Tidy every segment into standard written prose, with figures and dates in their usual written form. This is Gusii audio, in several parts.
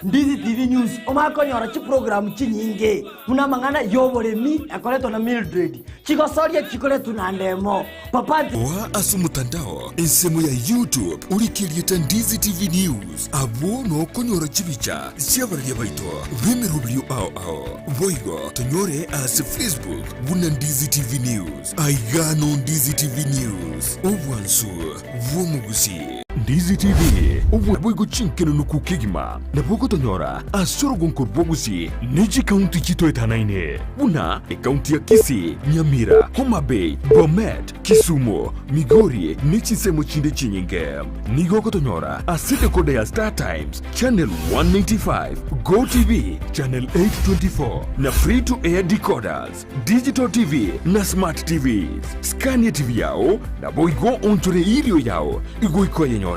Ndizi TV News omanye konyora chiprogramu chinyinge buna amang'ana y'oboremi ekoretwa na Mildred, chigosoria chikoretwa na Ndemo, Papa. Oa ase omotandao ensemo ya YouTube orike erieta Ndizi TV News abwo nokonyora chibicha chi'abararia baito b'emeroberio ao ao. Boigo tonyore ase Facebook buna Ndizi TV News. Aiga no Ndizi TV News, obwansu bw'omogusi. Ndizi TV, obwa chinkenunuku kegima nabo ogotonyora ase orogonko rw'obogusi ne chikaunti chitoetanaine buna ekaunti ya Kisii, Nyamira, Homa Bay, Bomet, Kisumu, Migori ne chinsemo chinde chinyinge. Nigo ogotonyora ase decoder ya Star Times Channel 195, Go TV Channel 824 na Free to Air decoders. Digital TV na Smart TVs. Skania TV yao naboigo onchore eirio yao igoika oyenyore.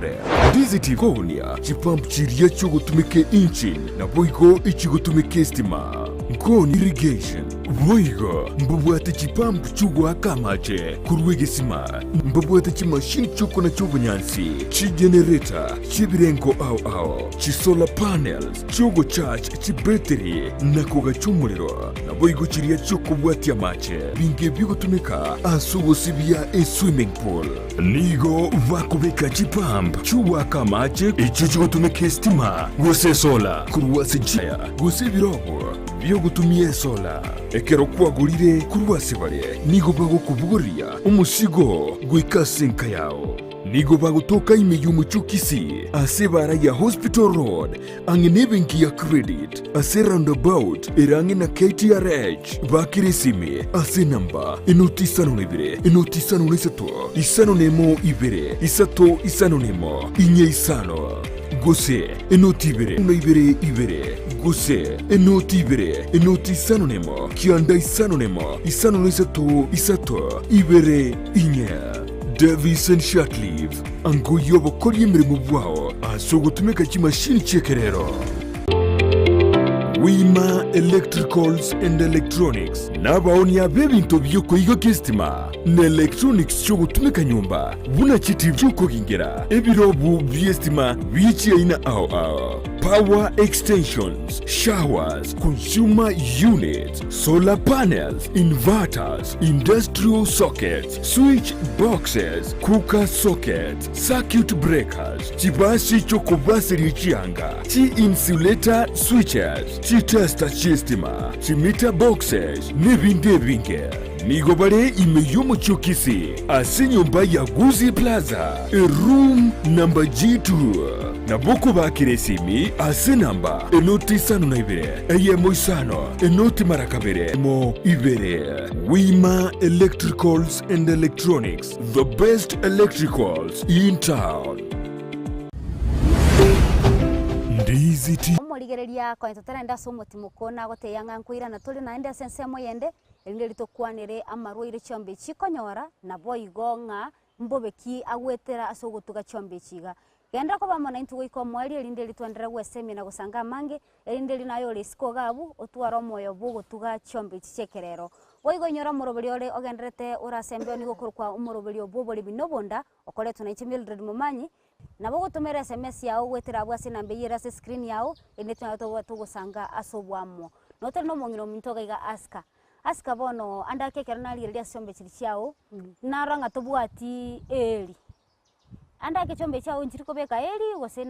Ndizi TV koonia chipump chiria chiogotumeka engine naboigo echigotumeka estima. Nkooni irrigation boigo mbabwate chipump chiogoaka amache korwa egesima, mbabwate chimashini chiokonacha obonyansi, chigenerator chiebirengo ao ao, chisolar panels chiogocharge chibetiri na kogacha omorero. Naboigo chiria chi'okobwatia amache, binge bigotumeka ase ogosibia eswimming pool. Nigo bakobeka chipump chi'ogoaka amache echio chigotumeka esitima gose esola korwa ase chiwaya gose ebirogo bi'ogotumia esola. Ekero kwagorire korwa ase bare, nigo bagokobogoreria omosigo goika ase enka yao. Nigo bagotoka ime y'omochie o Kisii ase ebaara ya Hospital Road ang'e nebenki ya Credit ase roundabout ere ang'e na KTRH. Bakera esimi ase enamba enoti isano na ibere, enoti isano na isato, isano na emo ibere, isato isano na emo, inye isano, gose enoti ibere na ibere ibere, gose enoti ibere, enoti isano na emo, kianda isano na emo, isano na isato, isato, ibere, inye. Davison Shatliff, angoyia obokoria emeremo bwao ase ogotumeka chimashini chi'ekerero. Wima Electricals and Electronics nabaonia b'ebinto bi'okoigokia esitima na electronics chi'ogotumeka nyomba buna chitivi chi'okogingera, ebirobu bi'esitima bie chiaina ao ao, power extensions, showers, consumer units, solar panels, inverters, industrial sockets, Switch boxes, cooker sockets, circuit breakers, chibasi chi'okobaseria chianga, chi-insulator switches, chitester chi'estima, chimeter boxes, nebinde ebinge. Nigo bare ime y'omochie o Kisii ase enyomba ya Gusii Plaza, eroom number G2. Nabo okobakera esimi ase enamba enoti isano na ibere, eyemo isano, enoti mara kabere, emo ibere. Wima Electricals and Electronics, the best electricals in town. Ndizi TV. Omorigereria konya totarenda ase omotimoko nagotebia ng'a nkoirana tore naende ase ensemo eyende, erinde ritokwanere amarwaire chiombe chikonyora, naboigo ng'a mbobe ki agwetera ase ogotuga chiombe echi iga. Genderera koba amo naintwe goika omoerio, erinde eri twenderere gwesemia na gosanga amange, erinde eri naye ore isiko iga abwo, otware omoyo bw'ogotuga chiombe echi chi'ekerero. Boigo inyora omoroberio ore ogendererete ore ase embeo nigo okorokwa omoroberio bw'oboremi na obonda, okoretwa nainche Mildred Momanyi, nabo ogotomera SMS yao goetera abwo ase enamba eyio ere ase escreen yao, erinde tonyare tobe togosanga ase oboamo. Notore na omong'ina ominto iga iga Aska. Aska bono ande ake ekero narigereria ase chiombe chiria chiao, narora ng'a tobwati eeri. Ande ake chiombe chiao nchiri kobeka eeri gose.